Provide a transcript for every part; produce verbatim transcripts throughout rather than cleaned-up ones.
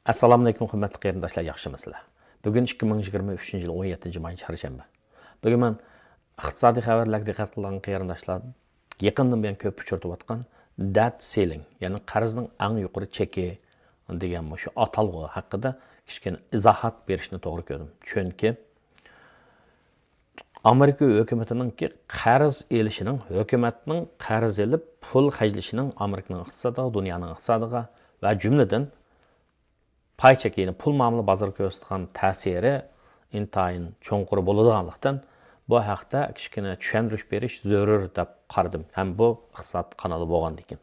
ئەسسالامۇئەلەيكۇم، ھۆرمەتلىك قېرىنداشلار، ياخشىمۇسىلەر؟ بۈگۈن ئىككى مىڭ يىگىرمە ئۈچىنچى يىل ئون يەتتىنچى ماي، چارشەنبە. بۈگۈن مەن ئىقتىسادىي خەۋەرلەرگە دىققەت قىلغان قېرىنداشلار يېقىندىن بۇيان كۆپ ئۇچرىتىۋاتقان دەت سېلىڭ، يەنى قەرزنىڭ ئەڭ يۇقىرى چېكى دېگەن مۇشۇ ئاتالغۇ ھەققىدە كىچىككىنە ئىزاھات بېرىشنى توغرا كۆردۈم. چۈنكى ئامېرىكا ھۆكۈمىتىنىڭكى قەرز ئېلىشىنىڭ، ھۆكۈمەتنىڭ قەرز ئېلىپ پۇل خەجلىشىنىڭ ئامېرىكىنىڭ ئىقتىسادىغا، دۇنيانىڭ ئىقتىسادىغا ۋە جۈملىدىن پاي چېكى، يەنى پۇل مۇئامىلە بازىرىغا كۆرسىتىدىغان تەسىرى ئىنتايىن چوڭقۇر بولىدىغانلىقتىن، بۇ ھەقتە كىچىككىنە چۈشەندۈرۈش بېرىش زۆرۈر دەپ قارىدىم ھەم بۇ ئىقتىساد قانىلى بولغاندىكىن.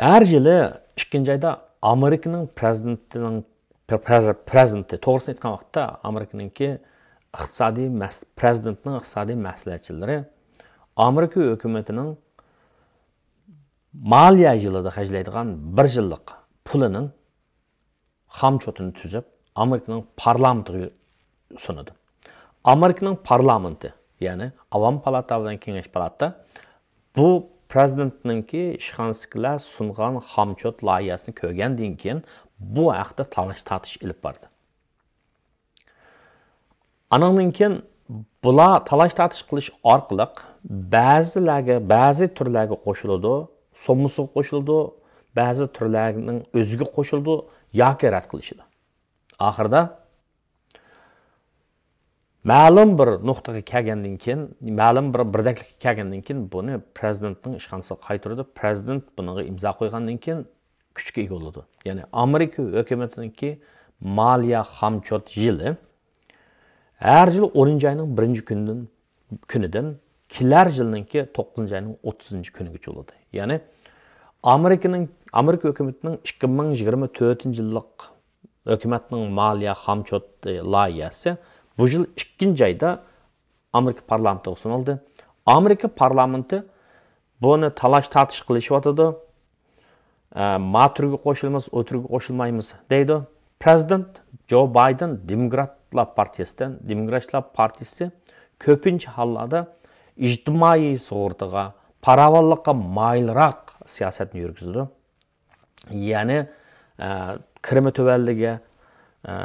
ھەر يىلى ئىككىنچى ئايدا ئامېرىكىنىڭ پرېزىدېنتىنىڭ، پرېز-، پرېزىدېنتى، توغرىسىنى ئېيتقان ۋاقىتتا، ئامېرىكىنىڭكى ئىقتىسادىي مەس-، پرېزىدېنتنىڭ ئىقتىسادىي مەسلىھەتچىلىرى ئامېرىكا ھۆكۈمىتىنىڭ مالىيە يىلىدا خەجلەيدىغان بىر يىللىق پۇلىنىڭ خامچوتىنى تۈزۈپ، ئامېرىكىنىڭ پارلامېنتىغا سۇنىدۇ. ئامېرىكىنىڭ پارلامېنتى، يەنى ئاۋام پالاتا بىلەن كېڭەش پالاتا بۇ پرېزىدېنتنىڭكى ئىشخانىسىدىكىلەر سۇنغان خامچوت لايىھەسىنى كۆرگەندىن كېيىن، بۇ ھەقتە تالاش-تارتىش ئېلىپ باردى. ئانىڭدىن كېيىن بۇلار تالاش-تارتىش قىلىش ئارقىلىق بەزىلەرگە، بەزى تۈرلەرگە قوشۇلىدۇ، سوممىسىغا قوشۇلىدۇ، بەزى تۈرلەرنىڭ ئۆزىگە قوشۇلىدۇ ياكى رەت قىلىشىدۇ. ئاخىرىدا مەلۇم بىر نۇقتىغا كەلگەندىن كېيىن، مەلۇم بىر بىردەكلىككە كەلگەندىن كېيىن، بۇنى پرېزىدېنتنىڭ ئىشخانىسىغا قايتۇرىدۇ. پرېزىدېنت بۇنىڭغا ئىمزا قويغاندىن كېيىن، كۈچكە ئىگە بولىدۇ. يەنى ئامېرىكا ھۆكۈمىتىنىڭكى مالىيە خامچوت يىلى ھەر يىل ئونىنچى ئاينىڭ بىرىنچى كۈنىدىن، كۈنىدىن كېلەر يىلنىڭكى توققۇزىنچى ئاينىڭ ئوتتۇزىنچى كۈنىگىچە بولىدۇ. يەنى ئامېرىكىنىڭ، ئامېرىكا ھۆكۈمىتىنىڭ ئىككى مىڭ يىگىرمە تۆتىنچى يىللىق ھۆكۈمەتنىڭ مالىيە خامچوت لايىھەسى بۇ يىل ئىككىنچى ئايدا ئامېرىكا پارلامېنتىغا سۇنۇلدى. ئامېرىكا پارلامېنتى بۇنى تالاش-تارتىش قىلىشىۋاتىدۇ. ئە، ما تۈرگە قوشۇلىمىز، ئۇ تۈرگە قوشۇلمايمىز دەيدۇ. پرېزىدېنت جو بايدېن دېموكراتلار پارتىيىسىدىن، دېموكراتلار پارتىيىسى كۆپىنچە ھاللاردا ئىجتىمائىي سۇغۇرتىغا، پاراۋانلىققا مايىلراق سىياسەتنى يۈرگۈزىدۇ. يەنى، ئە، كىرىمى تۆۋەنلىگە، ئە،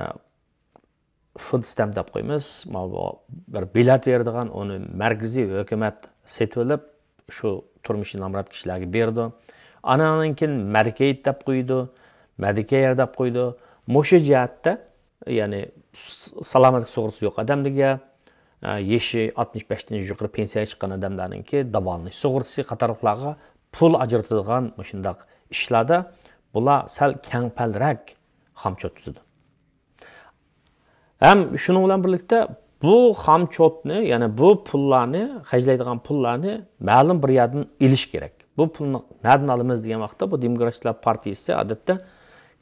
فۇد ستەمپ دەپ قويىمىز. ماۋۇ بىر بېلەت بېرىدىغان، ئۇنى مەركىزىي ھۆكۈمەت سېتىۋېلىپ، شۇ تۇرمۇشى نامرات كىشىلەرگە بېرىدۇ. ئانىڭدىن كېيىن مېدىكېيد دەپ قويىدۇ، مېدىكېير دەپ قويىدۇ. مۇشۇ جەھەتتە، يەنى س-، سالامەتلىك سۇغۇرتىسى يوق ئادەملەرگە، ئە، يېشى ئاتمىش بەشتىن يۇقىرى پېنسىيەگە چىققان ئادەملەرنىڭكى داۋالىنىش سۇغۇرتىسى قاتارلىقلارغا پۇل ئاجرىتىدىغان مۇشۇنداق ئىشلاردا بۇلار سەل كەڭپەلرەك خامچوت تۈزىدۇ. ھەم شۇنىڭ بىلەن بىرلىكتە بۇ خامچوتنى، يەنى بۇ پۇللارنى، خەجلەيدىغان پۇللارنى مەلۇم بىر يەردىن ئېلىش كېرەك. بۇ پۇلنى نەدىن ئالىمىز دېگەن ۋاقىتتا، بۇ دېموكراتچىلار پارتىيىسى ئادەتتە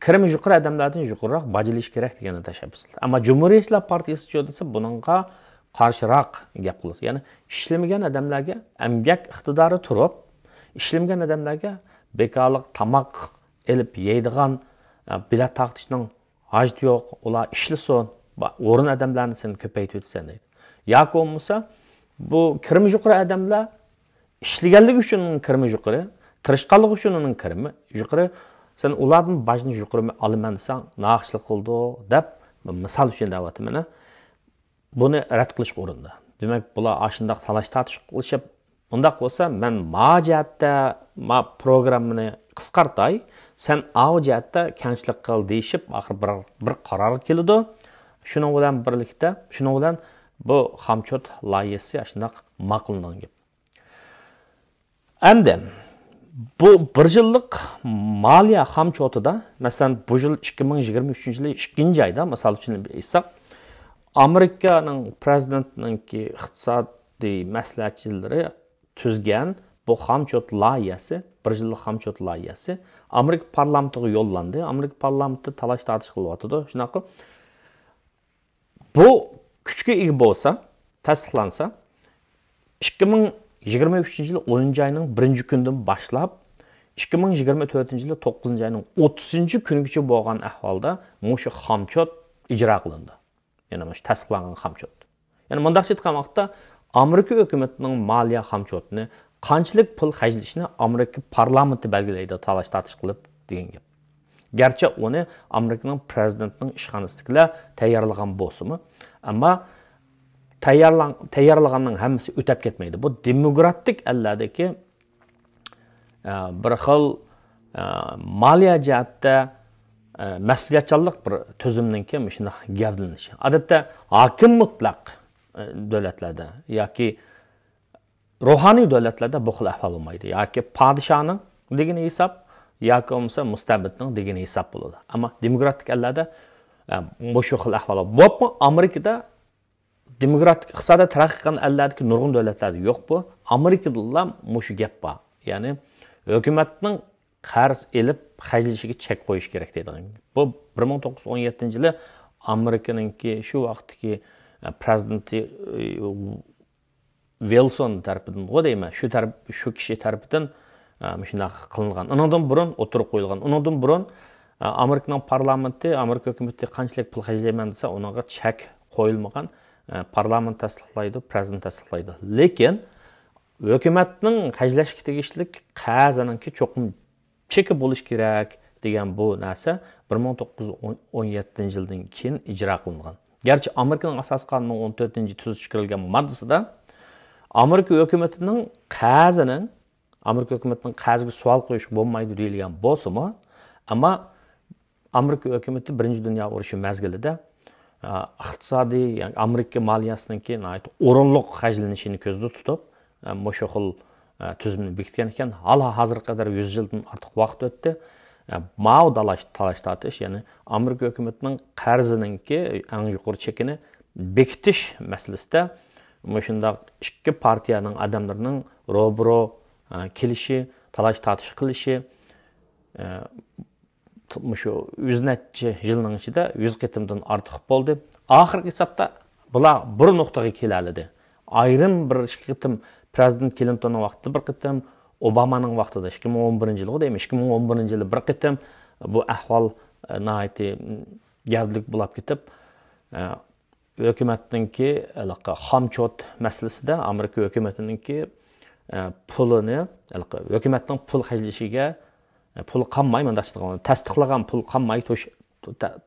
كىرىمى يۇقىرى ئادەملەردىن يۇقىرىراق باج ئېلىش كېرەك دېگەننى تەشەببۇس قىلدى. ئەمما جۇمھۇرىيەتچىلەر پارتىيىسىچۇ دېسە، بۇنىڭغا قارشىراق گەپ قىلىدۇ. يەنى ئىشلىمىگەن ئادەملەرگە ئەمگەك ئىقتىدارى تۇرۇپ، ئىشلىمىگەن ئادەملەرگە بىكارلىق تاماق ئېلىپ يەيدىغان، ئە، بېلەت تارقىتىشنىڭ ھاجىتى يوق، ئۇلار ئىشلىسۇن، با-، ئورۇن ئادەملەرنى سەن كۆپەيتىۋېتىسەن دەيدۇ. ياكى بولمىسا، بۇ كىرىمى يۇقىرى ئادەملەر ئىشلىگەنلىكى ئۈچۈن ئۇنىڭ كىرىمى يۇقىرى، تىرىشقانلىقى ئۈچۈن ئۇنىڭ كىرىمى يۇقىرى، سەن ئۇلاردىن باجنى يۇقىرى ئالىمەن دېسەڭ، ناھەقچىلىق قىلىدۇ دەپ، مىسال ئۈچۈن دەۋاتىمەن. بۇنى رەت قىلىشقا ئۇرۇندى. دېمەك، بۇلار ئاشۇنداق تالاش-تارتىش قىلىشىپ، ئۇنداق بولسا، مەن ما جەھەتتە، ما پروگراممىنى قىسقارتاي، سەن ئاۋۇ جەھەتتە كەڭچىلىك قىل دېيىشىپ، ئاخىر بىر، بىر قارارغا كېلىدۇ. شۇنىڭ بىلەن بىرلىكتە، شۇنىڭ بىلەن بۇ خامچوت لايىھىسى ئاشۇنداق ماقۇللىنىدىغان گەپ. ئەمدى بۇ بىر يىللىق مالىيە خامچوتىدا، مەسىلەن، بۇ يىل ئىككى مىڭ يىگىرمە ئۈچىنچى يىلى ئىككىنچى ئايدا، مىسال ئۈچۈن ئېيتساق، ئامېرىكانىڭ پرېزىدېنتىنىڭكى ئىقتىسادىي مەسلىھەتچىلىرى تۈزگەن بۇ خامچوت لايىھەسى، بىر يىللىق خامچوت لايىھەسى ئامېرىكا پارلامېنتىغا يوللاندى. ئامېرىكا پارلامېنتى تالاش-تارتىش قىلىۋاتىدۇ. شۇنداققۇ؟ بۇ كۈچكە ئىگە بولسا، تەستىقلانسا، ئىككى مىڭ يىگىرمە ئۈچىنچى يىل ئونىنچى ئاينىڭ بىرىنچى كۈنىدىن باشلاپ، ئىككى مىڭ يىگىرمە تۆتىنچى يىل توققۇزىنچى ئاينىڭ ئوتتۇزىنچى كۈنىگىچە بولغان ئەھۋالدا مۇشۇ خامچوت ئىجرا قىلىنىدۇ. يەنى مۇشۇ تەستىقلانغان خامچوت. يەنى مۇنداقچە ئېيتقان ۋاقىتتا، ئامېرىكا ھۆكۈمىتىنىڭ مالىيە خامچوتىنى قانچىلىك پۇل خەجلىشىنى ئامېرىكا پارلامېنتى بەلگىلەيدۇ، تالاش-تارتىش قىلىپ دېگەن گەپ. گەرچە ئۇنى ئامېرىكىنىڭ پرېزىدېنتىنىڭ ئىشخانىسىدىكىلەر تەييارلىغان بولسىمۇ، ئەمما تەييارلان-، تەييارلىغاننىڭ ھەممىسى ئۆتەپ كەتمەيدۇ. بۇ دېموكراتىك ئەللەردىكى، ئە، بىر خىل، ئە، مالىيە جەھەتتە، ئە، مەسئۇلىيەتچانلىق بىر تۈزۈمنىڭكى مۇشۇنداق گەۋدىلىنىشى. ئادەتتە ھاكىم مۇتلەق، ئە، دۆلەتلەردە ياكى روھانىي دۆلەتلەردە بۇ خىل ئەھۋال بولمايدۇ. ياكى پادىشاھنىڭ دېگىنى ھېساب، ياكى بولمىسا مۇستەبىتنىڭ دېگىنى ھېساب بولىدۇ. ئەمما دېموكراتىك ئەللەردە، ئە، مۇشۇ خىل ئەھۋال بولۇپمۇ ئامېرىكىدا دېموكراتىك ئىقتىسادىي تەرەققىي قىلغان ئەللەردىكى نۇرغۇن دۆلەتلەردە يوق بۇ. ئامېرىكىدىلا مۇشۇ گەپ بار. يەنى ھۆكۈمەتنىڭ قەرز ئېلىپ خەجلىشىگە چەك قويۇش كېرەك دەيدىغان. بۇ بىر مىڭ توققۇز يۈز ئون يەتتىنچى يىلى ئامېرىكىنىڭكى شۇ ۋاقىتتىكى، ئە، پرېزىدېنتى، ئە، ۋىلسون تەرىپىدىنغۇ دەيمەن، شۇ تەرەپ، شۇ كىشى تەرىپىدىن، ئە، مۇشۇنداق قىلىنغان. ئۇنىڭدىن بۇرۇن ئوتتۇرىغا قويۇلغان. ئۇنىڭدىن بۇرۇن، ئە، ئامېرىكىنىڭ پارلامېنتى، ئامېرىكا ھۆكۈمىتى قانچىلىك پۇل خەجلەيمەن دېسە، ئۇنىڭغا چەك قويۇلمىغان. ئە، پارلامېنت تەستىقلايدۇ، پرېزىدېنت تەستىقلايدۇ. لېكىن ھۆكۈمەتنىڭ خەجلەشكە تېگىشلىك قەرزىنىڭكى چوقۇم چېكى بولۇش كېرەك دېگەن بۇ نەرسە بىر مىڭ توققۇز يۈز ئون يەتتىنچى يىلدىن كېيىن ئىجرا قىلىنغان. گەرچە ئامېرىكىنىڭ ئاساسىي قانۇنىنىڭ ئون تۆتىنچى تۈزۈتۈشكە كىرىلگەن ماددىسىدا ئامېرىكا ھۆكۈمىتىنىڭ قەرزىنىڭ، ئامېرىكا ھۆكۈمىتىنىڭ قەرزىگە سوئال قويۇشقا بولمايدۇ دېيىلگەن بولسىمۇ، ئەمما ئامېرىكا ھۆكۈمىتى بىرىنچى دۇنيا ئۇرۇشى مەزگىلىدە، ئە، ئىقتىسادىي، يەنى ئامېرىكا مالىيەسىنىڭكى ناھايىتى ئورۇنلۇق خەجلىنىشىنى كۆزدە تۇتۇپ، ئە، مۇشۇ خىل، ئە، تۈزۈمنى بېكىتكەن ئىكەن. ھالا ھازىرغا قەدەر يۈز يىلدىن ئارتۇق ۋاقىت ئۆتتى. ئە، ماۋۇ دالاش-، تالاش-تارتىش، يەنى ئامېرىكا ھۆكۈمىتىنىڭ قەرزىنىڭكى ئەڭ يۇقىرى چېكىنى بېكىتىش مەسىلىسىدە مۇشۇنداق ئىككى پارتىيەنىڭ ئادەملىرىنىڭ روبىرو، ئە، كېلىشى، تالاش-تارتىش قىلىشى، ئە، مۇشۇ يۈز نەچچە يىلنىڭ ئىچىدە يۈز قېتىمدىن ئارتۇق بولدى. ئاخىرقى ھېسابتا بۇلار بىر نۇقتىغا كېلەلىدى. ئايرىم بىر ئىككى قېتىم پرېزىدېنت كلىنتوننىڭ ۋاقتىدا بىر قېتىم، ئوبامانىڭ ۋاقتىدا، ئىككى مىڭ ئون بىرىنچى يىلغۇ دەيمەن، ئىككى مىڭ ئون بىرىنچى يىلى بىر قېتىم بۇ ئەھۋال، ئە، ناھايىتى، م، گەۋدىلىك بولاپ كېتىپ، ئە، ھۆكۈمەتنىڭكى ھېلىقى خامچوت مەسىلىسىدە ئامېرىكا ھۆكۈمىتىنىڭكى، ئە، پۇلىنى، ھېلىقى ھۆكۈمەتنىڭ پۇل خەجلىشىگە، ئە، پۇلى قالماي، مۇنداق دەيدىغان، تەستىقلىغان پۇل قالماي، توش-، تە-،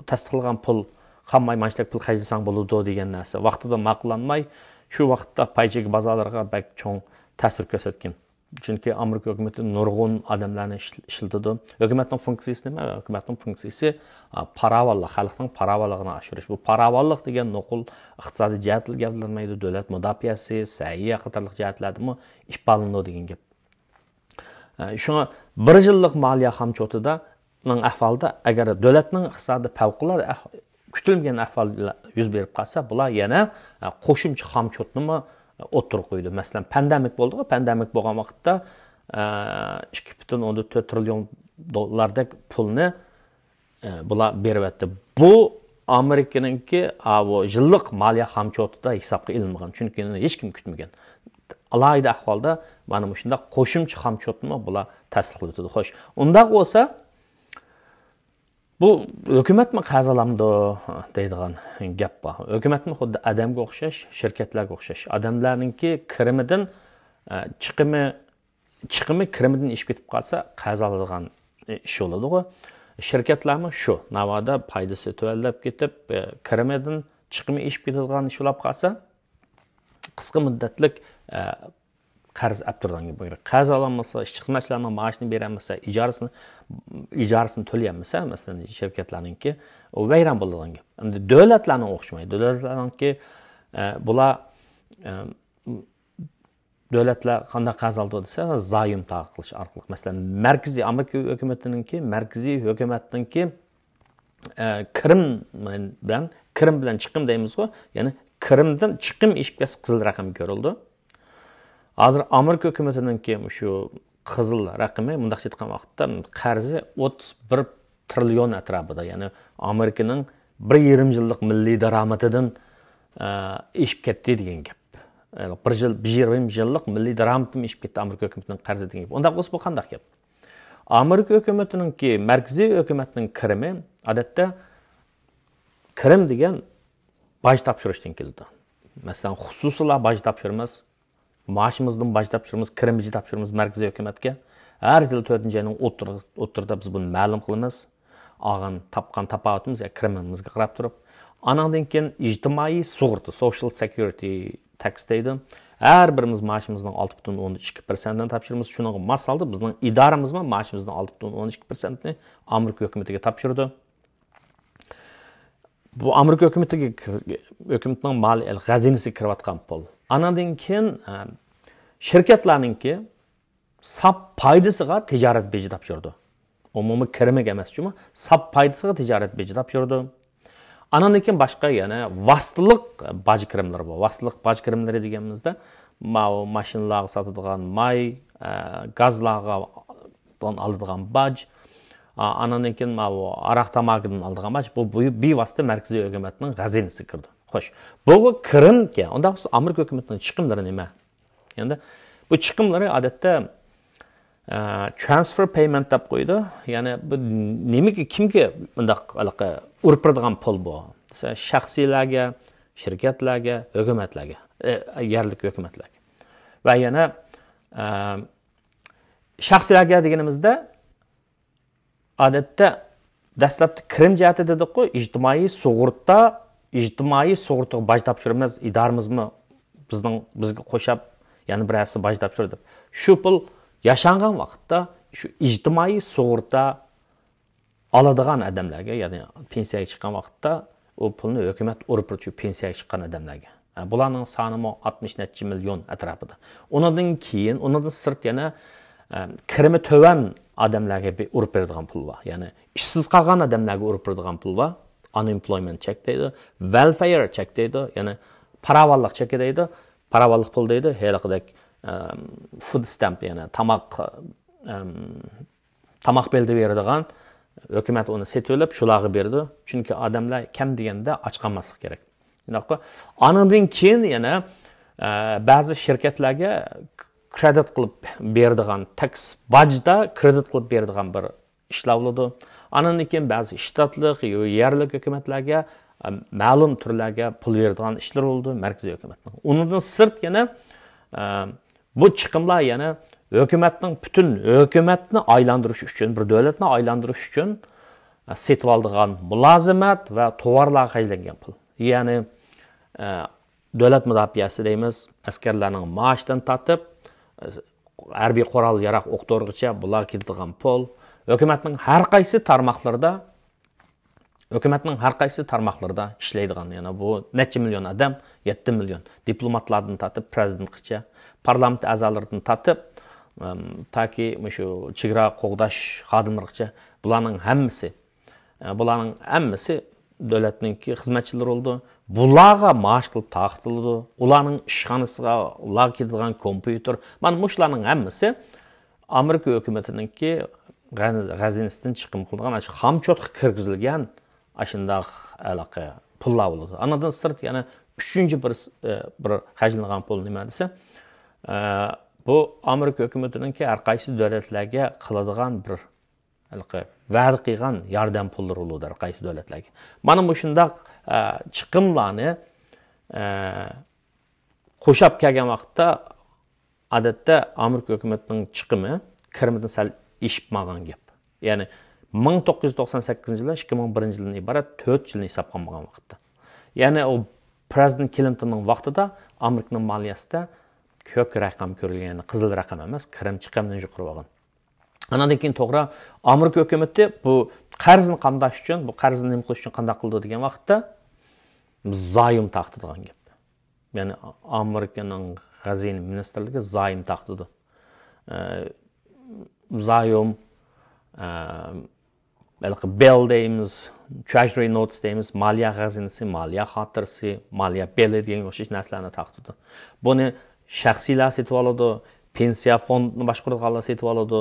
تەستىقلىغان پۇل قالماي، مانچىلىك پۇل خەجلىسەڭ بولىدۇ دېگەن نەرسە ۋاقتىدا ماقۇللانماي، شۇ ۋاقىتتا پاي چېكى بازارلىرىغا بەك چوڭ تەسىر كۆرسەتكەن. چۈنكى ئامېرىكا ھۆكۈمىتى نۇرغۇن ئادەملەرنى ئىشل-، ئىشلىتىدۇ. ھۆكۈمەتنىڭ فۇنكسىيىسى نېمە؟ ھۆكۈمەتنىڭ فۇنكسىيىسى، ئا، پاراۋانلىق، خەلقنىڭ پاراۋانلىقىنى ئاشۇرۇش. بۇ پاراۋانلىق دېگەن نوقۇل ئىقتىسادىي جەھەتتىلا گەۋدىلەنمەيدۇ، دۆلەت مۇداپىئەسى، سەھىيە قاتارلىق جەھەتلەردىمۇ ئىپادىلىنىدۇ دېگەن گەپ. ئە، شۇڭا بىر يىللىق مالىيە خامچوتىدا نىڭ ئەھۋالىدا، ئەگەر دۆلەتنىڭ ئىقتىسادى پەۋقۇلئاددە ئەھ-، كۈتۈلمىگەن ئەھۋال يۈز بېرىپ قالسا، بۇلار يەنە، ئە، قوشۇمچە خامچوتنىمۇ ئوتتۇرىغا قويىدۇ. مەسىلەن، پاندېمىك بولدىغۇ، پاندېمىك بولغان ۋاقىتتا، ئە، ئىككى پۈتۈن ئوندىن تۆت تىرىليون دوللاردەك پۇلنى، ئە، بۇلار بېرىۋەتتى. بۇ ئامېرىكىنىڭكى، ئا، بۇ يىللىق مالىيە خامچوتىدا ھېسابقا ئېلىنمىغان، چۈنكى ئۇنى ھېچكىم كۈتمىگەن. ئالاھىدە ئەھۋالدا مانا مۇشۇنداق قوشۇمچە خامچوتنىمۇ بۇلار تەستىقلىۋېتىدۇ. خوش، ئۇنداق بولسا، بۇ ھۆكۈمەتمۇ قەرز ئالامدۇ دەيدىغان گەپ بار. ھۆكۈمەتمۇ خۇددى ئادەمگە ئوخشاش، شىركەتلەرگە ئوخشاش. ئادەملەرنىڭكى كىرىمىدىن، ئە، چىقىمى، چىقىمى كىرىمىدىن ئېشىپ كېتىپ قالسا، قەرز ئالىدىغان ئىش بولىدىغۇ. شىركەتلەرمۇ شۇ. ناۋادا پايدىسى تۆۋەنلەپ كېتىپ، ئە، كىرىمىدىن چىقىمى ئېشىپ كېتىدىغان ئىش بولۇپ قالسا، قىسقا مۇددەتلىك، ئە، قەرز ئەپ تۇرىدىغان گەپ. قەرز ئالالمىسا، ئىشچى خىزمەتچىلەرنىڭ مائاشىنى بېرەلمىسە، ئىجارىسىنى، ئىجارىسىنى تۆلىيەلمىسە، مەسىلەن، شىركەتلەرنىڭكى، ئۇ ۋەيران بولىدىغان گەپ. ئەمدى دۆلەتلەرنىڭ ئوخشىمايدۇ. دۆلەتلەرنىڭكى، ئە، بۇلار، ئە، دۆلەتلەر قانداق قەرز ئالىدۇ دېسە، زايوم تارقىتىش ئارقىلىق. مەسىلەن، مەركىزىي ئامېرىكا ھۆكۈمىتىنىڭكى، مەركىزىي ھۆكۈمەتنىڭكى، ئە، كىرىم بىلەن، كىرىم بىلەن چىقىم دەيمىزغۇ، يەنى كىرىمدىن چىقىم ئېشىپ كەتسە قىزىل رەقەم كۆرۈلىدۇ. ھازىر ئامېرىكا ھۆكۈمىتىنىڭكى مۇشۇ قىزىل رەقىمى، مۇنداق ئېيتقان ۋاقىتتا، قەرزى ئوتتۇز بىر تىرىليون ئەتراپىدا، يەنى ئامېرىكىنىڭ بىر يېرىم يىللىق مىللىي دارامىتىدىن، ئە، ئېشىپ كەتتى دېگەن گەپ. يەنى بىر يىل، بىر يېرىم يىللىق مىللىي دارامىتىم ئېشىپ كەتتى ئامېرىكا ھۆكۈمىتىنىڭ قەرزى دېگەن گەپ. ئۇنداق بولسا بۇ قانداق گەپ؟ ئامېرىكا ھۆكۈمىتىنىڭكى، مەركىزىي ھۆكۈمەتنىڭ كىرىمى، ئادەتتە، كىرىم دېگەن باج تاپشۇرۇشتىن كېلىدۇ. مەسىلەن، خۇسۇسىيلار باج تاپشۇرىمىز، مائاشىمىزدىن باج تاپشۇرىمىز، كىرىم بېجى تاپشۇرىمىز مەركىزىي ھۆكۈمەتكە. ھەر يىل تۆتىنچى ئاينىڭ ئوتتۇرىغا، ئوتتۇرىدا بىز بۇنى مەلۇم قىلىمىز. ئالغان، تاپقان تاپاۋىتىمىز يا كىرىمىمىزگە قاراپ تۇرۇپ. ئانىڭدىن كېيىن ئىجتىمائىي سۇغۇرتا، سوشىيال سېكيۇرىتى تەكس دەيدۇ. ھەر بىرىمىز مائاشىمىزنىڭ ئالتە پۈتۈن ئوندىن ئىككى پىرسەنتىنى تاپشۇرىمىز. شۇنىڭغا ماس ھالدا بىزنىڭ ئىدارىمىزمۇ مائاشىمىزنىڭ ئالتە پۈتۈن ئوندىن ئىككى پىرسەنتىنى ئامېرىكا ھۆكۈمىتىگە تاپشۇرىدۇ. بۇ ئامېرىكا ھۆكۈمىتىگە كىر-، ھۆكۈمىتىنىڭ مال، خەزىنىسىگە كىرىۋاتقان پۇل. ئاناندىن كېيىن، ئە، شىركەتلەرنىڭكى ساپ پايدىسىغا تىجارەت بېجى تاپشۇرىدۇ. ئومۇمىي كىرىمىگە ئەمەس، جۇمۇ، ساپ پايدىسىغا تىجارەت بېجى تاپشۇرىدۇ. ئاناندىن كېيىن باشقا يەنە ۋاسىتىلىق باج كىرىملىرى بار. ۋاسىتىلىق باج كىرىملىرى دېگىنىمىزدە، ماۋۇ ماشىنىلارغا ساتىدىغان ماي، ئە، گازلارغا ئالىدىغان باج، ئا-، ئاناندىن كېيىن ماۋۇ ئاراق تاماكىدىن ئالىدىغان باج، بۇ، بۇ بىۋاسىتە مەركىزىي ھۆكۈمەتنىڭ خەزىنىسىگە كىرىدۇ. خوش، بۇ كىرىمكەن، ئۇنداق بولسا ئامېرىكا ھۆكۈمىتىنىڭ چىقىملىرى نېمە؟ ئەمدى بۇ چىقىملىرى ئادەتتە، ئە، ترانسفېر پەيمېنت دەپ قويىدۇ. يەنى بۇ نېمىگە، كىمگە بۇنداق ھېلىقى ئۇرۇپ بېرىدىغان پۇل بۇ؟ دېسە، شەخسىيلەرگە، شىركەتلەرگە، ھۆكۈمەتلەرگە، ئە، يەرلىك ھۆكۈمەتلەرگە. ۋە يەنە، ئە، شەخسىيلەرگە دېگىنىمىزدە، ئادەتتە دەسلەپتە كىرىم جەھەتتە دېدۇققۇ، ئىجتىمائىي سۇغۇرتا، ئىجتىمائىي سۇغۇرتىغا باج تاپشۇرىمىز، ئىدارىمىزمۇ بىزنىڭ، بىزگە قوشاپ يەنە بىر ھەسسە باج تاپشۇرىدۇ دەپ. شۇ پۇل ياشانغان ۋاقىتتا شۇ ئىجتىمائىي سۇغۇرتا ئالىدىغان ئادەملەرگە، يەنى پېنسىيەگە چىققان ۋاقىتتا ئۇ پۇلنى ھۆكۈمەت ئۇرۇپ بېرىدۇ، شۇ پېنسىيەگە چىققان ئادەملەرگە. ئە، بۇلارنىڭ سانىمۇ ئاتمىش نەچچە مىليون ئەتراپىدا. ئۇنىڭدىن كېيىن، ئۇنىڭدىن سىرت يەنە، ئە، كىرىمى تۆۋەن ئادەملەرگە بى-، ئۇرۇپ بېرىدىغان پۇل بار. يەنى ئىشسىز قالغان ئادەملەرگە ئۇرۇپ بېرىدىغان پۇل بار. ئانئېمپلويمېنت چېك دەيدۇ، ۋېلفېير چېك دەيدۇ، يەنى پاراۋانلىق چېكى دەيدۇ، پاراۋانلىق پۇل دەيدۇ، ھېلىقىدەك، ئە، فۇد ستەمپ، يەنى تاماق، ئەم، تاماق بېلىتى بېرىدىغان، ھۆكۈمەت ئۇنى سېتىۋېلىپ، شۇلارغا بېرىدۇ. چۈنكى ئادەملەر كەم دېگەندە ئاچ قالماسلىق كېرەك. شۇنداققۇ؟ ئانىڭدىن كېيىن يەنە، ئە، بەزى شىركەتلەرگە كرېدىت قىلىپ بېرىدىغان، تەكس باجدا كرېدىت قىلىپ بېرىدىغان بىر ئىشلار بولىدۇ. ئانىڭدىن كېيىن بەزى شتاتلىق، يەرلىك ھۆكۈمەتلەرگە، ئە، مەلۇم تۈرلەرگە پۇل بېرىدىغان ئىشلار بولىدۇ مەركىزىي ھۆكۈمەتنىڭ. ئۇنىڭدىن سىرت يەنە، ئە، بۇ چىقىملار يەنە ھۆكۈمەتنىڭ، پۈتۈن ھۆكۈمەتنى ئايلاندۇرۇش ئۈچۈن، بىر دۆلەتنى ئايلاندۇرۇش ئۈچۈن، ئە، سېتىۋالىدىغان مۇلازىمەت ۋە توۋارلارغا خەجلەنگەن پۇل. يەنى، ئە، دۆلەت مۇداپىئەسى دەيمىز، ئەسكەرلەرنىڭ مائاشىدىن تارتىپ، ئە، ھەربىي قورال ياراغ ئوق دورىغىچە بۇلارغا كېتىدىغان پۇل. ھۆكۈمەتنىڭ ھەر قايسى تارماقلىرىدا ھۆكۈمەتنىڭ ھەر قايسى تارماقلىرىدا ئىشلەيدىغان، يەنى بۇ نەچچە مىليون ئادەم، يەتتە مىليون، دىپلوماتلاردىن تارتىپ پىرېزىدېنتقىچە، پارلامېنت ئەزالىرىدىن تارتىپ، ئەم، تاكى مۇشۇ چېگرا قوغداش خادىملىرىغىچە بۇلارنىڭ ھەممىسى، ئە، بۇلارنىڭ ھەممىسى دۆلەتنىڭكى خىزمەتچىلىرى بولىدۇ. بۇلارغا مائاش قىلىپ تارقىتىلىدۇ. ئۇلارنىڭ ئىشخانىسىغا، ئۇلارغا كېتىدىغان كومپيۇتېر. مانا مۇشۇلارنىڭ ھەممىسى ئامېرىكا ھۆكۈمىتىنىڭكى غەز-، خەزىنىسىدىن چىقىم قىلىدىغان، ئاشۇ خام چوتقا كىرگۈزۈلگەن ئاشۇنداق ھېلىقى پۇللار بولىدۇ. ئانىڭدىن سىرت يەنە ئۈچىنچى بىر، ئە، بىر خەجلىنىدىغان پۇل نېمە دېسە، ئە، بۇ ئامېرىكا ھۆكۈمىتىنىڭكى ھەر قايسى دۆلەتلەرگە قىلىدىغان بىر ھېلىقى ۋەدە قىلغان ياردەم پۇللىرى بولىدۇ ھەر قايسى دۆلەتلەرگە. مانا مۇشۇنداق، ئە، چىقىملارنى، ئە، قوشاپ كەلگەن ۋاقىتتا، ئادەتتە ئامېرىكا ھۆكۈمىتىنىڭ چىقىمى كىرىمىدىن سەل ئېشىپ ماڭغان گەپ. يەنى مىڭ توققۇز يۈز توقسان سەككىزىنچى يىلى، ئىككى مىڭ بىرىنچى يىلدىن ئىبارەت تۆت يىلنى ھېسابقا ئالمىغان ۋاقىتتا. يەنى ئۇ پىرېزىدېنت كلىنتوننىڭ ۋاقتىدا ئامېرىكىنىڭ مالىيەسىدە كۆك رەقەم كۆرۈلگەن، يەنى قىزىل رەقەم ئەمەس، كىرىم چىقىمدىن يۇقىرى بولغان. ئاناندىن كېيىن توغرا ئامېرىكا ھۆكۈمىتى بۇ قەرزنى قامداش ئۈچۈن، بۇ قەرزنى نېمە قىلىش ئۈچۈن قانداق قىلىدۇ دېگەن ۋاقىتتا زايوم تارقىتىدىغان گەپ. يەنى ئامېرىكىنىڭ خەزىنە مىنىستىرلىكى زايوم تارقىتىدۇ. ئە، زايوم، ئە، ھېلىقى بىل دەيمىز، ترېژرى نوتس دەيمىز، مالىيە خەزىنىسى، مالىيە خاتىرىسى، مالىيە بىلى دېگەنگە ئوخشاش نەرسىلەرنى تارقىتىدۇ. بۇنى شەخسىيلەر سېتىۋالىدۇ، پېنسىيە فوندىنى باشقۇرىدىغانلار سېتىۋالىدۇ.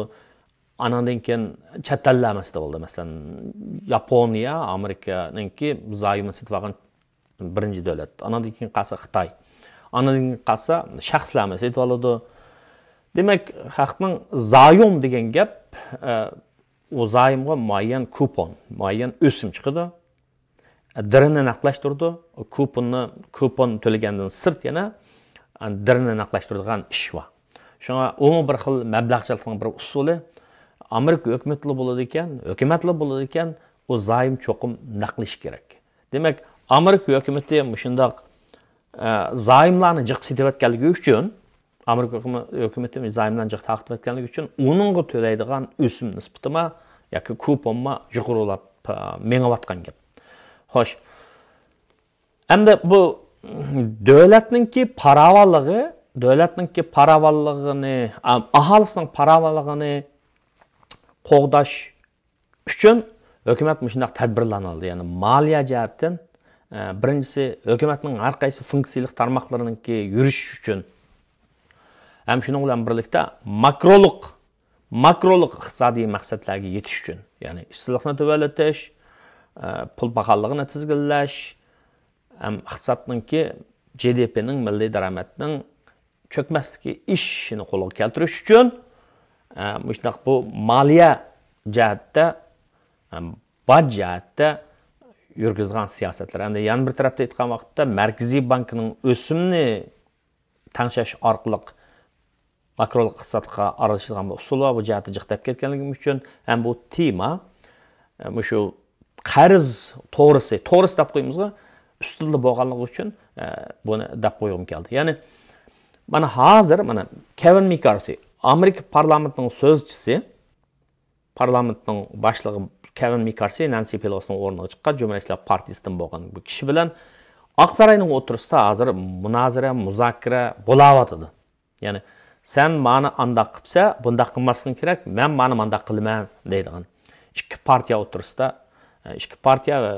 ئاناندىن كېيىن چەت ئەللەرمۇ سېتىۋالىدۇ. مەسىلەن، ياپونىيە ئامېرىكىنىڭكى زايومىنى سېتىۋالغان بىرىنچى دۆلەت. ئاناندىن كېيىن قالسا خىتاي. ئاناندىن كېيىن قالسا شەخسلەرمۇ سېتىۋالىدۇ. دېمەك، خەقنىڭ زايوم دېگەن گەپ، ئە، ئۇ زايومغا مۇئەييەن كۇپون، مۇئەييەن ئۆسۈم چىقىدۇ. دىرنى نەقلەشتۈرىدۇ. كۇپوننى، كۇپون تۆلىگەندىن سىرت يەنە دىرنى نەقلەشتۈرىدىغان ئىش بار. شۇڭا ئۇمۇ بىر خىل مەبلەغچىلىكنىڭ بىر ئۇسۇلى. ئامېرىكا ھۆكۈمىتىلا بولىدىكەن، ھۆكۈمەتلا بولىدىكەن، ئۇ زايوم چوقۇم نەقلىشى كېرەك. دېمەك، ئامېرىكا ھۆكۈمىتى مۇشۇنداق، ئە، زايوملارنى جىق سېتىۋەتكەنلىكى ئۈچۈن، ئامېرىكا ھۆكۈمە-، ھۆكۈمىتى زايوملارنى جىق تارقىتىۋەتكەنلىكى ئۈچۈن، ئۇنىڭغا تۆلەيدىغان ئۆسۈم نىسبىتىما ياكى كۇپونما يۇقىرىلاپ، ئە، مېڭىۋاتقان گەپ. خوش. ئەمدى بۇ دۆلەتنىڭكى پاراۋانلىقى، دۆلەتنىڭكى پاراۋانلىقىنى، ئا-، ئاھالىسىنىڭ پاراۋانلىقىنى قوغداش ئۈچۈن ھۆكۈمەت مۇشۇنداق تەدبىرلەرنى ئالدى. يەنى مالىيە جەھەتتىن، ئە، بىرىنچىسى، ھۆكۈمەتنىڭ ھەر قايسى فۇنكسىيىلىك تارماقلىرىنىڭكى يۈرۈشۈشى ئۈچۈن ھەم شۇنىڭ بىلەن بىرلىكتە ماكرولۇق، ماكرولۇق ئىقتىسادىي مەقسەتلەرگە يېتىش ئۈچۈن، يەنى ئىشسىزلىقنى تۆۋەنلىتىش، ئە، پۇل پاخاللىقىنى تىزگىنلەش، ھەم ئىقتىسادنىڭكى، جى دى پىنىڭ، مىللىي دارامەتنىڭ چۆكمەسلىكى، ئېشىشىنى قولغا كەلتۈرۈش ئۈچۈن، ئە، مۇشۇنداق بۇ مالىيە جەھەتتە، ئە، باج جەھەتتە يۈرگۈزىدىغان سىياسەتلەر. ئەمدى يەنە بىر تەرەپتە ئېيتقان ۋاقىتتا، مەركىزىي بانكىنىڭ ئۆسۈمنى تەڭشەش ئارقىلىق ماكرولۇق ئىقتىسادقا ئارىلىشىدىغان بىر ئۇسۇل بار. بۇ جەھەتتە جىق دەپ كەتكەنلىكىم ئۈچۈن ھەم بۇ تېما، ئە، مۇشۇ قەرز تورىسى، تورىسى دەپ قويىمىزغۇ، ئۈستىدىلا بولغانلىقى ئۈچۈن، ئە، بۇنى دەپ قويغۇم كەلدى. يەنى مانا ھازىر، مانا، كېۋىن مېككارسى، ئامېرىكا پارلامېنتىنىڭ سۆزچىسى، پارلامېنتنىڭ باشلىقى كېۋىن مېككارسى نەنسى پېلوسىنىڭ ئورنىغا چىققان جۇمھۇرىيەتچىلەر پارتىيىسىدىن بولغان بۇ كىشى بىلەن ئاقساراينىڭ ئوتتۇرىسىدا ھازىر مۇنازىرە، مۇزاكىرە بولاۋاتىدۇ. يەنى، سەن مانى ئانداق قىپسە، بۇنداق قىلماسلىقىڭ كېرەك، مەن مانى مانداق قىلىمەن دەيدىغان. ئىككى پارتىيە ئوتتۇرىسىدا، ئىككى پارتىيە ۋە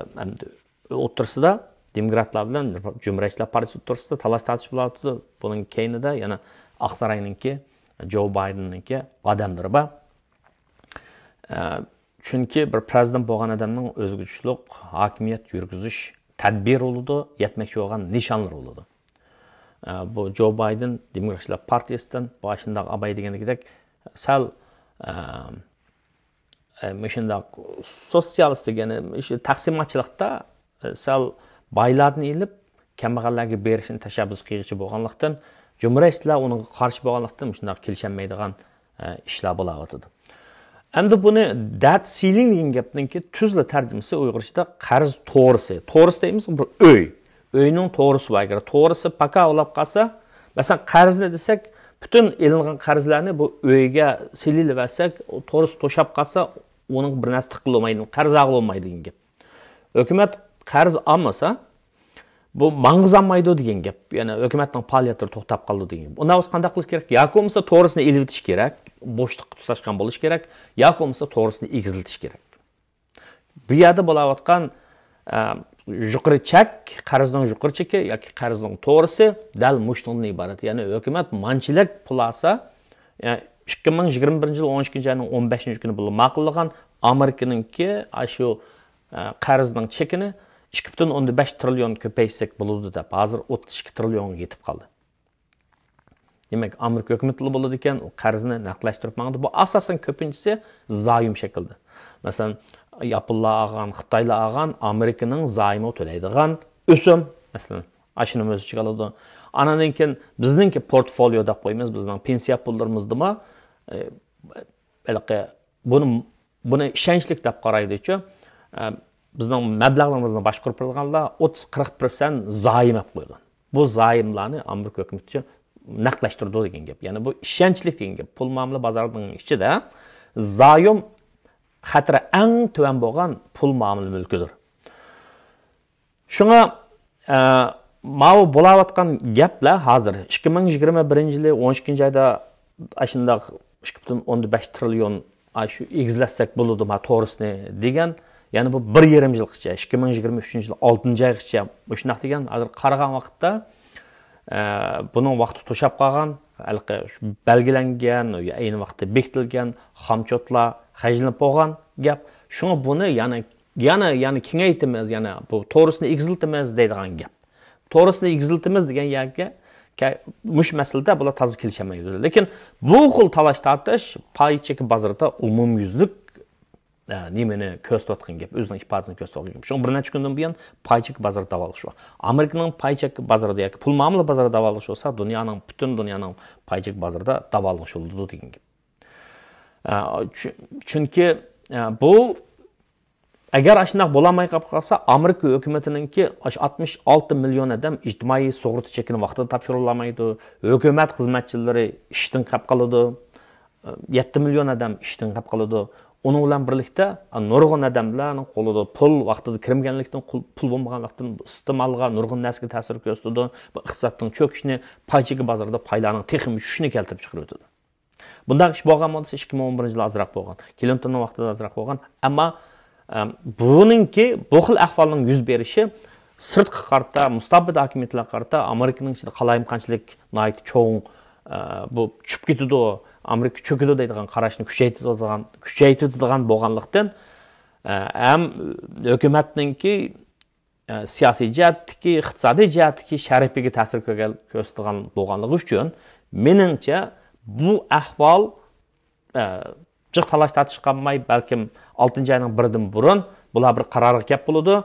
ئوتتۇرىسىدا، دېموكراتلار بىلەن جۇمھۇرىيەتچىلەر پارتىيىسى ئوتتۇرىسىدا تالاش تارتىش بولۇۋاتىدۇ. بۇنىڭ كەينىدە يەنە ئاقساراينىڭكى، جو بايدېننىڭكى ئادەملىرى بار. ئە، چۈنكى بىر پرېزىدېنت بولغان ئادەمنىڭ ئۆزىگە تۇشلۇق ھاكىمىيەت يۈرگۈزۈش تەدبىرى بولىدۇ، يەتمەكچى بولغان نىشانلىرى بولىدۇ. ئە، بۇ جو بايدېن دېموكراتلار پارتىيىسىدىن، بۇ ئاشۇنداق ئاباي دېگەندىكىدەك سەل، ئە، ئە، مۇشۇنداق سوتسىيالىست دېگەن، شۇ تەقسىماتچىلىقتا، ئە، سەل بايلاردىن ئېلىپ، كەمبەغەللەرگە بېرىشنى تەشەببۇس قىلغۇچى بولغانلىقتىن، جۇمھۇرىيەتچىلەر ئۇنىڭغا قارشى بولغانلىقتىن، مۇشۇنداق كېلىشەلمەيدىغان، ئە، ئىشلار بولاۋاتىدۇ. ئەمدى بۇنى دەت سىلىڭ دېگەن گەپنىڭكى تۈزلا تەرجىمىسى ئۇيغۇرچىدا قەرز تورىسى. تورىسى دەيمىز بىر ئۆي. ئۆينىڭ تورىسى بار. ئەگەر تورىسى پاكا بولاپ قالسا، مەسىلەن، قەرزنى دېسەك، پۈتۈن ئېلىنغان قەرزلەرنى بۇ ئۆيگە سېلىۋەرسەك، ئۇ تورىسى توشاپ قالسا، ئۇنىڭغا بىر نەرسە تىققىلى بولمايدۇ، قەرز ئالغىلى بولمايدۇ دېگەن گەپ. ھۆكۈمەت قەرز ئالمىسا، بۇ ماڭغۇزالمايدۇ دېگەن گەپ. يەنى ھۆكۈمەتنىڭ پائالىيەتلىرى توختاپ قالىدۇ دېگەن گەپ. ئۇنداق بولسا قانداق قىلىش كېرەك؟ ياكى بولمىسا تورىسىنى ئېلىۋېتىش كېرەك، بوشلۇققا تۇتاشقان بولۇش كېرەك، ياكى بولمىسا تورىسىنى ئېگىزلىتىش كېرەك. بۇ يەردە بولاۋاتقان، ئە، يۇقىرى چەك، قەرزنىڭ يۇقىرى چېكى ياكى قەرزنىڭ تورىسى دەل مۇشۇنىڭدىن ئىبارەت. يەنى ھۆكۈمەت مانچىلىك پۇل ئالسا، يەنى ئىككى مىڭ يىگىرمە بىرىنچى يىل ئون ئىككىنچى ئاينىڭ ئون بەشىنچى كۈنى بىللە ماقۇللىغان ئامېرىكىنىڭكى ئاشۇ، ئە، قەرزنىڭ چېكىنى ئىككى پۈتۈن ئوندىن بەش تىرىليون كۆپەيتسەك بولىدۇ دەپ، ھازىر ئوتتۇز ئىككى تىرىليونغا يېتىپ قالدى. دېمەك، ئامېرىكا ھۆكۈمىتىلا بولىدىكەن، ئۇ قەرزنى نەقدلەشتۈرۈپ ماڭىدۇ. بۇ ئاساسەن كۆپىنچىسى زايوم شەكلىدە. مەسىلەن، ياپونلار ئالغان، خىتايلار ئالغان، ئامېرىكىنىڭ زايومىغا تۆلەيدىغان ئۆسۈم. مەسىلەن، ئاشۇنى ئۆز ئىچىگە ئالىدۇ. ئانىڭدىن كېيىن بىزنىڭكى پورتفوليو دەپ قويىمىز، بىزنىڭ پېنسىيە پۇللىرىمىزدىمۇ، ئە، ھېلىقى بۇنى، بۇنى ئىشەنچلىك دەپ قارايدۇچۇ. ئە، بىزنىڭ مەبلەغلىرىمىزنى باشقۇرۇپ تۇرىدىغانلار ئوتتۇز قىرىق پىرسەنت زايوم ئېلىپ قويغان. بۇ زايوملارنى ئامېرىكا ھۆكۈمىتى نەقلەشتۈرىدۇ دېگەن گەپ. يەنى بۇ ئىشەنچلىك دېگەن گەپ. پۇل مۇئامىلە بازارىنىڭ ئىچىدە زايوم خەتىرى ئەڭ تۆۋەن بولغان پۇل مۇئامىلە مۈلكىدۇر. شۇڭا، ئە، ماۋۇ بولاۋاتقان گەپلەر ھازىر ئىككى مىڭ يىگىرمە بىرىنچى يىلى ئون ئىككىنچى ئايدا ئاشۇنداق ئىككى پۈتۈن ئوندىن بەش تىرىليون، ئاشۇ ئېگىزلەتسەك بولىدۇ ما تورىسىنى دېگەن، يەنى بۇ بىر يېرىم يىلغىچە، ئىككى مىڭ يىگىرمە ئۈچىنچى يىل ئالتىنچى ئايغىچە مۇشۇنداق دېگەن. ھازىر قارىغان ۋاقىتتا، ئە، بۇنىڭ ۋاقتى توشاپ قالغان، ھېلىقى شۇ بەلگىلەنگەن، ئەينى ۋاقىتتا بېكىتىلگەن خامچوتلار خەجلىنىپ بولغان گەپ. شۇڭا بۇنى يەنە، يەنە، يەنە كېڭەيتىمىز، يەنە بۇ تورىسىنى ئېگىزلىتىمىز دەيدىغان گەپ. تورىسىنى ئېگىزلىتىمىز دېگەن يەرگە كە-، مۇشۇ مەسىلىدە بۇلار تازا كېلىشەلمەيدۇ. لېكىن بۇ خىل تالاش تارتىش پاي چېكى بازىرىدا ئومۇميۈزلۈك ئە، نېمىنى كۆرسىتىۋاتقان گەپ، ئۆزىنىڭ ئىپادىسىنى كۆرسىتىۋاتقان گەپ. شۇڭا بىر نەچچە كۈندىن بۇيان پاي چېكى بازىرىدا داۋالغۇش بار. ئامېرىكىنىڭ پاي چېكى بازىرىدا ياكى پۇل مۇئامىلە بازىرىدا داۋالغۇش بولسا، دۇنيانىڭ، پۈتۈن دۇنيانىڭ پاي چېكى بازىرىدا داۋالغۇش بولىدۇ دېگەن گەپ. ئە، چۈ-، چۈنكى، ئە، بۇ ئەگەر ئاشۇنداق بولالماي قالىپ قالسا، ئامېرىكا ھۆكۈمىتىنىڭكى ئاشۇ ئاتمىش ئالتە مىليون ئادەم ئىجتىمائىي سۇغۇرتا چېكىنى ۋاقتىدا تاپشۇرالمايدۇ. ھۆكۈمەت خىزمەتچىلىرى ئىشتىن قېلىپ قالىدۇ. يەتتە مىليون ئادەم ئىشتىن قېلىپ قالىدۇ. ئۇنىڭ بىلەن بىرلىكتە نۇرغۇن ئادەملەرنىڭ قولىدا پۇل، ۋاقتىدا كىرمىگەنلىكتىن، قول-، پۇل بولمىغانلىقتىن ئىستېمالغا نۇرغۇن نەرسىگە تەسىر كۆرسىتىدۇ. بۇ ئىقتىسادنىڭ چۆكۈشىنى، پاي چېكى بازىرىدا پايلارنىڭ تېخىمۇ چۈشۈشىنى كەلتۈرۈپ چىقىرىۋېتىدۇ. بۇنداق ئىش بولغان بولسا، ئىككى مىڭ ئون بىرىنچى يىلى ئازراق بولغان. كلىنتوننىڭ ۋاقتىدا ئازراق بولغان. ئەمما، ئەم، بۇنىڭكى، بۇ خىل ئەھۋالنىڭ يۈز بېرىشى سىرتقا قارىتا، مۇستەبىت ھاكىمىيەتلەرگە قارىتا ئامېرىكىنىڭ ئىچىدە قالايمىقانچىلىك ناھايىتى چوڭ، ئە، بۇ چۈشۈپ كېتىدۇ، ئامېرىكا چۆكىدۇ دەيدىغان قاراشنى كۈچەيتىدىغان، كۈچەيتىدىغان بولغانلىقتىن، ئە، ھەم ھۆكۈمەتنىڭكى ئە، سىياسىي جەھەتتىكى، ئىقتىسادىي جەھەتتىكى شەرىپىگە تەسىر كۆرگەن-، كۆرسىتىدىغان بولغانلىقى ئۈچۈن، مېنىڭچە، بۇ ئەھۋال، ئە، جىق تالاش تارتىشقا قالماي، بەلكىم ئالتىنچى ئاينىڭ بىرىدىن بۇرۇن بۇلار بىر قارارغا كەپ بولىدۇ.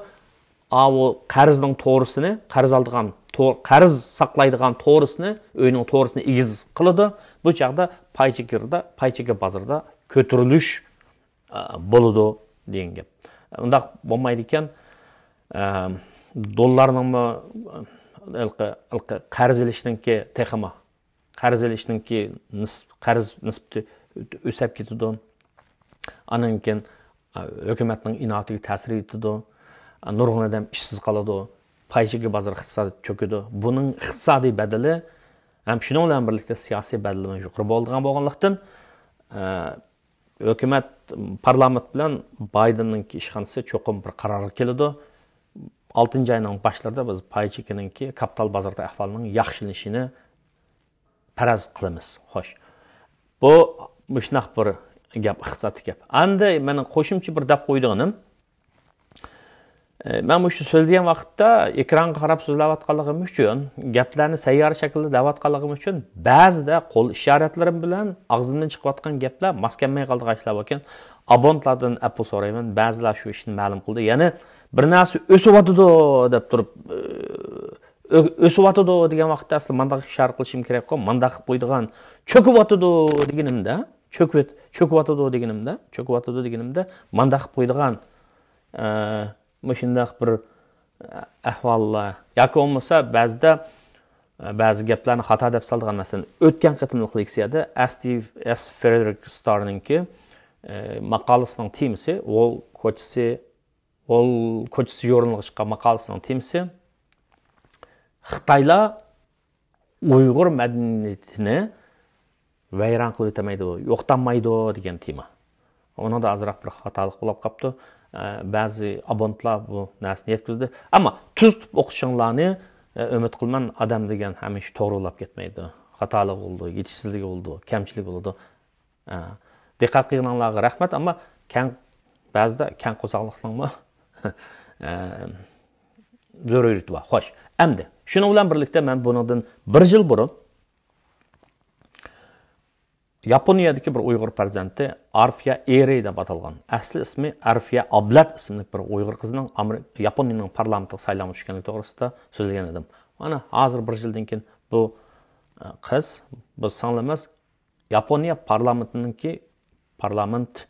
ئاۋۇ قەرزنىڭ تورىسىنى، قەرز ئالىدىغان تور-، قەرز ساقلايدىغان تورىسىنى، ئۆينىڭ تورىسىنى ئېگىز قىلىدۇ. بۇ چاغدا پاي چېكىردا، پاي چېكى بازىرىدا كۆتۈرۈلۈش ئە، بولىدۇ دېگەن گەپ. ئۇنداق بولمايدىكەن، ئە، دوللارنىڭمۇ، ھېلىقى، ھېلىقى قەرز ئېلىشنىڭكى تېخىمۇ، قەرز ئېلىشنىڭكى نىس-، قەرز نىسبىتى ئۆسۈپ كېتىدۇ. ئاندىن كېيىن، ئە، ھۆكۈمەتنىڭ ئىناۋىتىگە تەسىر يېتىدۇ. ئە، نۇرغۇن ئادەم ئىشسىز قالىدۇ. پاي چېكى بازار ئىقتىسادى چۆكىدۇ. بۇنىڭ ئىقتىسادىي بەدىلى ھەم شۇنىڭ بىلەن بىرلىكتە سىياسىي بەدىلىمۇ يۇقىرى بولىدىغان بولغانلىقتىن، ئە، ھۆكۈمەت، پارلامېنت بىلەن بايدېننىڭكى ئىشخانىسى چوقۇم بىر قارارغا كېلىدۇ. ئالتىنچى ئاينىڭ باشلىرىدا بىز پاي چېكىنىڭكى كاپىتال بازىرىدا ئەھۋالنىڭ ياخشىلىنىشىنى پەرەز قىلىمىز. خوش. بۇ مۇشۇنداق بىر گەپ، ئىقتىسادتىكى گەپ. ئەمدى مېنىڭ قوشۇمچە بىر دەپ قويىدىغىنىم، ئە، مەن مۇشۇ سۆزلىگەن ۋاقىتتا ئېكرانغا قاراپ سۆزلەۋاتقانلىقىم ئۈچۈن، گەپلەرنى سەييارە شەكىلدە دەۋاتقانلىقىم ئۈچۈن، بەزىدە قول ئىشارەتلىرىم بىلەن ئاغزىمدىن چىقىۋاتقان گەپلەر ماس كەلمەي قالىدىغان ئىشلار باركەن، ئابونتلاردىن ئەپۇ سورايمەن. بەزىلەر شۇ ئىشنى مەلۇم قىلدى. يەنى بىر نەرسە ئۆسۈۋاتىدۇ دەپ تۇرۇپ، ئۆ-، ئۆسۈۋاتىدۇ دېگەن ۋاقىتتا ئەسلى مانداق ئىشارە قىلىشىم كېرەكقۇ، مانداق قىلىپ قويىدىغان، چۆكۈۋاتىدۇ دېگىنىمدە، چۆكۈۋېت-، چۆكۈۋاتىدۇ دېگىنىمدە، چۆكۈۋاتىدۇ دېگىنىمدە، مانداق قىلىپ قويىدىغان، ئە، مۇشۇنداق بىر، ئە، ئەھۋاللار ياكى بولمىسا بەزىدە، ئە، بەزى گەپلەرنى خاتا دەپ سالىدىغان، مەسىلەن، ئۆتكەن قېتىملىق لېكسىيەدە ئەس تىف-، ئەس فرېدېرىك ستارنىڭكى، ئە، ماقالىسىنىڭ تېمىسى، ۋول كوچىسى، ۋول كوچىسى ژۇرنىلىغا چىققان ماقالىسىنىڭ تېمىسى، خىتايلار ئۇيغۇر مەدەنىيىتىنى ۋەيران قىلىۋېتەلمەيدۇ، يوقىتالمايدۇ دېگەن تېما. ئۇنىڭدا ئازراق بىر خاتالىق بولۇپ قاپتۇ. ئە، بەزى ئابونتلار بۇ نەرسىنى يەتكۈزدى. ئەمما تۈزىتىپ ئوقۇشۇڭلارنى، ئە، ئۈمىد قىلىمەن، ئادەم دېگەن ھەمىشە توغرا بولاپ كەتمەيدۇ. خاتالىقى بولىدۇ، يېتىشسىزلىكى بولىدۇ، كەمچىلىكى بولىدۇ. ئە، دىققەت قىلغىنىڭلارغا رەھمەت، ئەمما كەڭ، بەزىدە كەڭ قورساقلىقنىڭمۇ، ئە، زۆرۈرىيىتى بار. خوش، ئەمدى شۇنىڭ بىلەن بىرلىكتە مەن بۇنىڭدىن بىر يىل بۇرۇن ياپونىيەدىكى بىر ئۇيغۇر پەرزەنتى ئارفىيە ئېرى دەپ ئاتالغان، ئەسلى ئىسمى ئارفىيە ئابلەت ئىسىملىك بىر ئۇيغۇر قىزنىڭ ئامېرىك-، ياپونىيەنىڭ پارلامېنتىغا سايلامغا چۈشكەنلىكى توغرىسىدا سۆزلىگەن ئىدىم. مانا، ھازىر بىر يىلدىن كېيىن بۇ، ئە، قىز، بۇ سىڭلىمىز ياپونىيە پارلامېنتىنىڭكى پارلامېنت،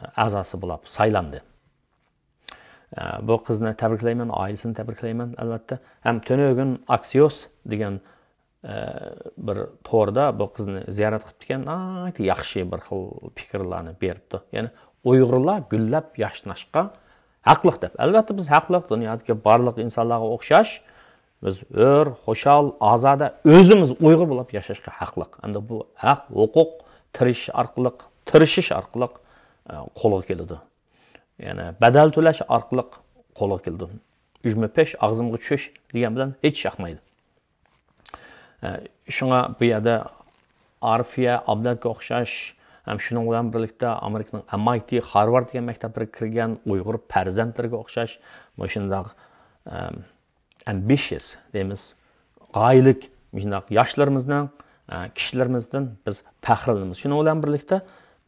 ئە، ئەزاسى بولۇپ سايلاندى. ئە، بۇ قىزنى تەبرىكلەيمەن، ئائىلىسىنى تەبرىكلەيمەن، ئەلۋەتتە. ھەم تۈنۈگۈن ئاكسىيوس دېگەن، ئە، بىر توردا بۇ قىزنى زىيارەت قىپتىكەن، ناھايىتى ياخشى بىر خىل پىكىرلارنى بېرىپتۇ. يەنى ئۇيغۇرلار گۈللەپ ياشناشقا ھەقلىق دەپ. ئەلۋەتتە، بىز ھەقلىق، دۇنيادىكى بارلىق ئىنسانلارغا ئوخشاش، بىز ھۆر، خۇشال، ئازادە، ئۆزىمىز ئۇيغۇر بولۇپ ياشاشقا ھەقلىق. ئەمدى بۇ ھەق، ھوقۇق تىرىشىش ئارقىلىق، تىرىشىش ئارقىلىق، ئە، قولغا كېلىدۇ. يەنى بەدەل تۆلەش ئارقىلىق قولغا كېلىدۇ. ئۈجمە پېش، ئاغزىمغا چۈش دېگەن بىلەن ھېچ ياقمايدۇ. ئە، شۇڭا بۇ يەردە ئارفىيە ئابلەتكە ئوخشاش، ھەم شۇنىڭ بىلەن بىرلىكتە ئامېرىكىنىڭ ئەم ئاي تى، خارۋارد دېگەن مەكتەپلەرگە كىرگەن ئۇيغۇر پەرزەنتلىرىگە ئوخشاش مۇشۇنداق، ئەم، ئەمبىشىيس دەيمىز، غايىلىك مۇشۇنداق ياشلىرىمىزنىڭ، ئە، كىشىلىرىمىزدىن بىز پەخىرلىنىمىز. شۇنىڭ بىلەن بىرلىكتە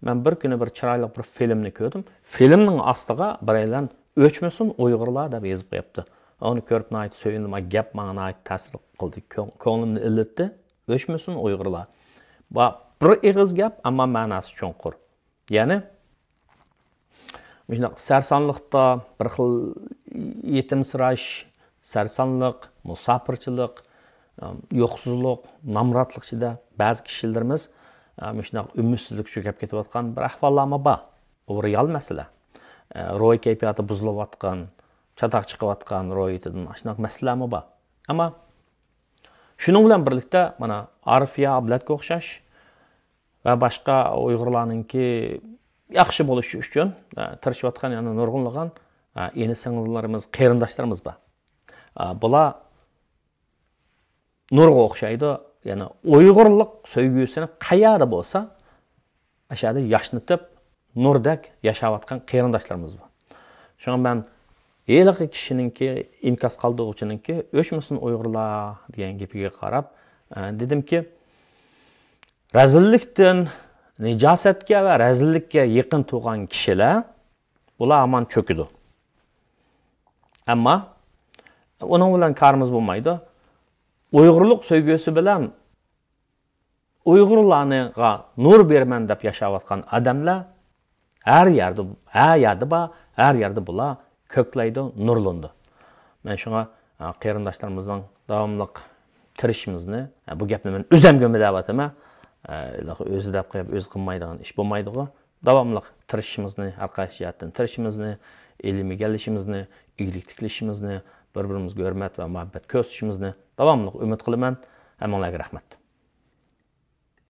مەن بىر كۈنى بىر چىرايلىق بىر فىلىمنى كۆردۈم. فىلىمنىڭ ئاستىغا بىرەيلەن «ئۆچمىسۇن ئۇيغۇرلار» دەپ يېزىپ قويۇپتۇ. ئۇنى كۆرۈپ ناھايىتى سۆيۈندۈم. گەپ ماڭا ناھايىتى تەسىر قىلدى. كۆڭ-، كۆڭلۈمنى ئىللىتتى. «ئۆچمىسۇن ئۇيغۇرلار». با-، بىر ئېغىز گەپ، ئەمما مەناسى چوڭقۇر. يەنى، مۇشۇنداق سەرسانلىقتا بىر خىل يېتىمسىراش، سەرسانلىق، مۇساپىرچىلىق، ئەم، يوقسۇزلۇق، نامراتلىق ئىچىدە بەزى كىشىلىرىمىز، ئە، مۇشۇنداق ئۈمىدسىزلىككە چۆكۈپ كېتىۋاتقان بىر ئەھۋاللارمۇ بار. ئۇ رېئال مەسىلە. ئە، روھىي كەيپىياتى بۇزۇلۇۋاتقان، چاتاق چىقىۋاتقان روھىيىتىدىن ئاشۇنداق مەسىلىلەرمۇ بار. ئەمما شۇنىڭ بىلەن بىرلىكتە، مانا، ئارىفىيە ئابلەتكە ئوخشاش ۋە باشقا ئۇيغۇرلارنىڭكى ياخشى بولۇشى ئۈچۈن، ئە، تىرىشىۋاتقان يەنە نۇرغۇنلىغان، ئە، ئىنى-سىڭىللىرىمىز، قېرىنداشلىرىمىز بار. ئە، بۇلار نۇرغا ئوخشايدۇ. يەنى ئۇيغۇرلۇق سۆيگۈسىنى قەيەردە بولسا، ئاشۇ يەردە ياشنىتىپ، نۇردەك ياشاۋاتقان قېرىنداشلىرىمىز بار. شۇڭا مەن ھېلىقى كىشىنىڭكى، ئىنكاس قالدۇرغۇچىنىڭكى «ئۆچمىسۇن ئۇيغۇرلار» دېگەن گېپىگە قاراپ، ئە، دېدىمكى، رەزىللىكتىن، نىجاسەتكە ۋە رەزىللىككە يېقىن تۇرغان كىشىلەر، بۇلار ھامان چۆكىدۇ. ئەمما ئۇنىڭ بىلەن كارىمىز بولمايدۇ. ئۇيغۇرلۇق سۆيگۈسى بىلەن ئۇيغۇرلارنىڭغا نۇر بېرىمەن دەپ ياشاۋاتقان ئادەملەر ھەر يەردە، ھەر يەردە بار، ھەر يەردە بۇلار كۆكلەيدۇ، نۇرلىنىدۇ. مەن شۇڭا، ئە، قېرىنداشلىرىمىزنىڭ داۋاملىق تىرىشىشىمىزنى، ئە، بۇ گەپنى مەن ئۆزۈمگىمۇ دەۋاتىمەن، ئە، ئۆزى دەپ قويۇپ، ئۆزى قىلمايدىغان ئىش بولمايدىغۇ. داۋاملىق تىرىشىشىمىزنى، ھەر قايسى جەھەتتىن تىرىشىشىمىزنى، ئىلمىيلىشىمىزنى، ئىگىلىك تىكلىشىمىزنى، بىر-بىرىمىزگە ھۆرمەت ۋە مۇھەببەت كۆرسىتىشىمىزنى داۋاملىق ئۈمىد قىلىمەن. ھەممىڭلارغا رەھمەت.